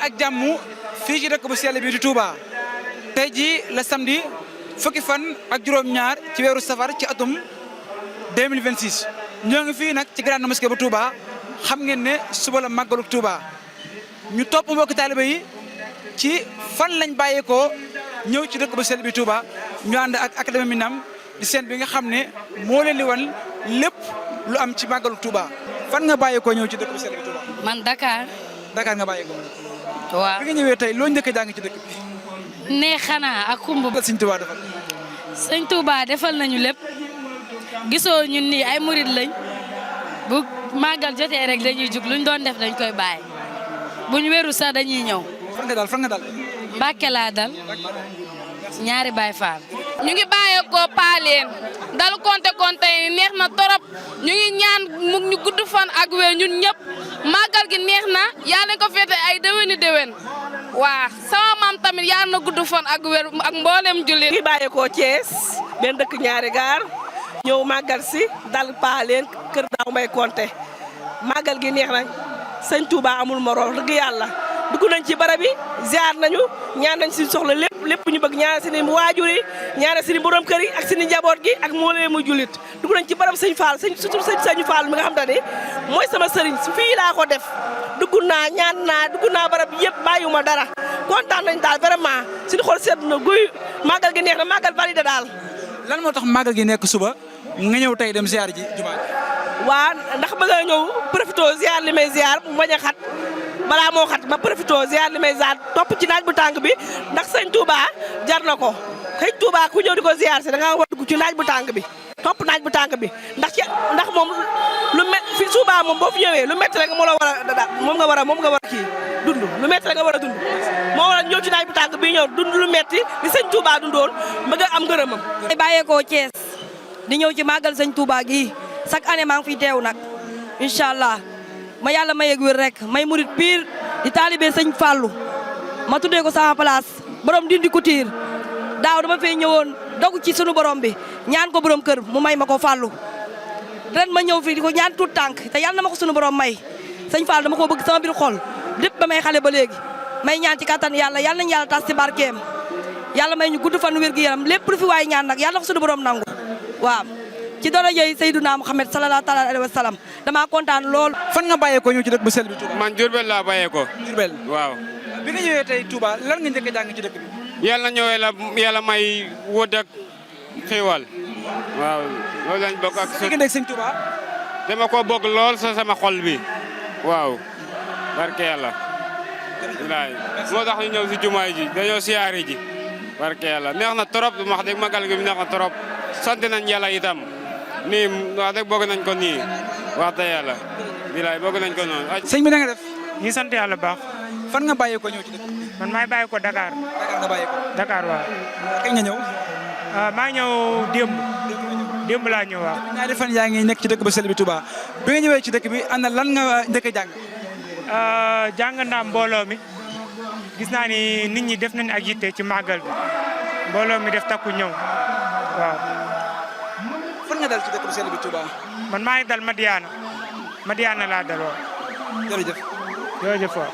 ak jàmm fii ci dëkk bu sell bi di Touba tey jii la samedi fukki fan ak juróom-ñaar ci weeru safar ci atum 2026 ñoo ngi fii nag ci grande mosquée bu Touba xam ngeen ne suba la màggalu Touba ñu topp mbokki taaliba yi ci fan lañ bàyyeekoo ñëw ci dëkk bu sell bi Touba ñu ànd ak académie Minam di seen bi nga xam ne moo leen di wan lépp lu am ci màggalu Touba fan nga bàyyeekoo ñëw ci dëkk bu sell bi Touba. man Dakar. Dakar nga bàyyeekoo. waaw bi nga ñëwee tey loo njëkk a jàng ci dëkk bi. nee xanaa ak kumbu. Sëñ Touba defal. Sëñ Touba defal nañu lépp gisoo ñun nii ay murid lañ bu màggal jotee rek dañuy jug luñ doon def dañ koy bàyyi buñ wéru sax dañuy ñëw. fan nga dal. Mbàkke laa dal ñaari Baay Faal. ñu ngi bàyyeekoo Paaleen dal konte yi neex na torop ñu ngi ñaan mu ñu gudd fan ak wér ñun ñëpp màggal gi neex na yaa nañ ko féete ay déwéni déwén waa sama maam tamit yaa na gudd fan ak wér ak mboolem jullit. ñu ngi bàyyeekoo Thiès benn dëkk ñaari gaar ñëw màggal si dal Paaleen kër Daaw Mbay Konte màggal gi neex na sëñ Touba amul moroom dëgg yàlla dugg nañ ci barab yi ziar nañu ñaan nañ si soxla lépp ñu bëgg ñaanal suñu waajur yi ñaanal suñu borom kër yi ak suñu njaboot gi ak mbooleem mu jullit dugg nañ ci barab sëñ Fall surtout sëñ Fall mi nga xam te ne mooy sama sëriñ su fii laa ko def dugg naa ñaan naa dugg naa barab yëpp bàyyiwuma dara kontaan nañ daal vraiment suñu xol sedd na guy màggal gi neex na màggal validé daal. lan moo tax màggal gi nekk suba nga ñëw tey dem ziar ji jumaa ji. waa ndax bëgg a ñëw profité ziar li may ziar mu bañ a xat balaa moo xat ma profité ziar li may ziar topp ci naaj bu tàng bi ndax sëñ Touba jar na ko sëñ Touba ku ñëw di ko ziar si da nga war dugg ci naaj bu tàng bi topp naaj bu tàng bi ndax moom lu met fi Touba moom boo fi ñëwee lu métti rek moo la war a moom nga war a kii dund lu métti rek nga war a dund moo war a ñëw ci naaj bu tàng bi ñëw dund lu métti li sëñ Touba dundoon bëgg a am ngërëmam. bàyyeekoo Thiès di ñëw ci màggal sëñ Touba gii chaque année maa ngi fiy teew nag incha allah ma yàlla ma yëg wér rek may murit pire di taalibe sëñ Fallou ma tuddee ko sama place borom dindi couture daaw dama fay ñëwoon dogu ci sunu borom bi ñaan ko borom kër mu may ma ko Fallou ren ma ñëw fii di ko ñaan tuut tànk te yàlla na ma ko sunu borom may sëñ Fallou dama ko bëgg sama biir xol lépp ba may xale ba léegi may ñaan ci kattan yàlla nañu yàlla tas ci barkeem yàlla may ñu gudd fan wér gi yaram lépp lu fi waay ñaan nag yàlla na ko sunu borom nangu waaw. ci darajay Seydina Muhammad sallallahu alayhi wa sallam damaa kontaan lool. fan nga bàyyeekoo ñëw ci dëkk bu sell bi Touba. man Diourbel laa bàyyeekoo. Diourbel waaw. bi nga ñëwee tey Touba lan nga njëkk a jàng ci dëkk bi. yàlla ñëwee la yàlla may wóot ak xéewal waaw loolu lañ bokk ak. su fekkee sëñ Touba. dama ko bokk lool sa sama xol bi waaw barke yàlla. moo tax ñu ñëw si jumaay ji dañoo siyaare ji barke yàlla neex na trop wax dëgg magal gi neex na trop sant nañ yàlla itam. nii wax dëgg bëgg nañ ko nii wax dëgg yàlla bilaay bëgg nañ ko noonu. sëñ bi na nga def. ñu sant yàlla baax. fan nga bàyyeekoo ñëw ci dëkk bi. man maay bàyyeekoo Dakar. Dakar nga bàyyeekoo. Dakar waaw. kañ nga ñëw. maa ñëw démb laa ñëw waaw. ñaari fan yaa ngi nekk ci dëkk bu sell bi Touba bi nga ñëwee ci dëkk bi ana lan nga njëkk a jàng. jàng naa mbooloo mi gis naa ni nit ñi def nañ ak yitte ci màggal bi mbooloo mi def takku ñëw waaw. fan nga dal ci dëkk bu sell bi Touba. man maa ngi dal Madiana laa dal waaw. jërëjëf. jërëjëf waaw.